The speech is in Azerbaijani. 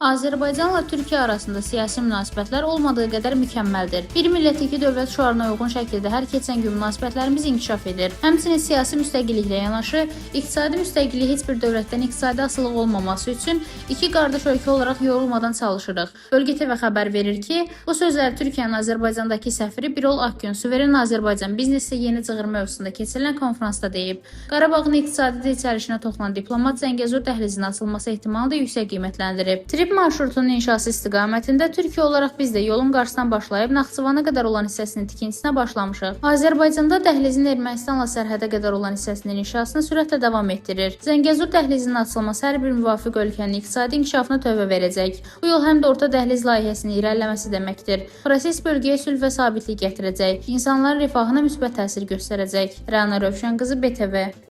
Azərbaycanla Türkiyə arasında siyasi münasibətlər olmadığı qədər mükəmməldir. Bir millət, iki dövlət şüarına uyğun şəkildə hər keçən gün münasibətlərimiz inkişaf edir. Həmçinin siyasi müstəqilliklə yanaşı, iqtisadi müstəqillik heç bir dövlətdən iqtisadi asılılıq olmaması üçün iki qardaş ölkə olaraq yorulmadan çalışırıq. Bölgə TV xəbər verir ki, bu sözləri Türkiyənin Azərbaycandakı səfiri Birol Akgün Suveren Azərbaycan biznesdə yeni cığır mövzusunda keçirilən konfransda deyib. Qarabağın iqtisadi dirçəlişinə toxunan diplomat Zəngəzur dəhlizinin açılması ehtimalını da yüksək qiymətləndirib. Trip marşrutunun inşası istiqamətində Türkiyə olaraq biz də yolun Qarsdan başlayıb Naxçıvana qədər olan hissəsinin tikintisinə başlamışıq. Azərbaycanda dəhlizin Ermənistanla sərhədə qədər olan hissəsinin inşasını sürətlə davam etdirir. Zəngəzur dəhlizinin açılması hər bir müvafiq ölkənin iqtisadi inkişafına tövhə verəcək. Bu yol həm də orta dəhliz layihəsinin irəliləməsi deməkdir. Proses bölgəyə sülh və sabitlik gətirəcək, insanların rifahına müsbət təsir göstərəcək. Rəna Rövşən qızı, BTV.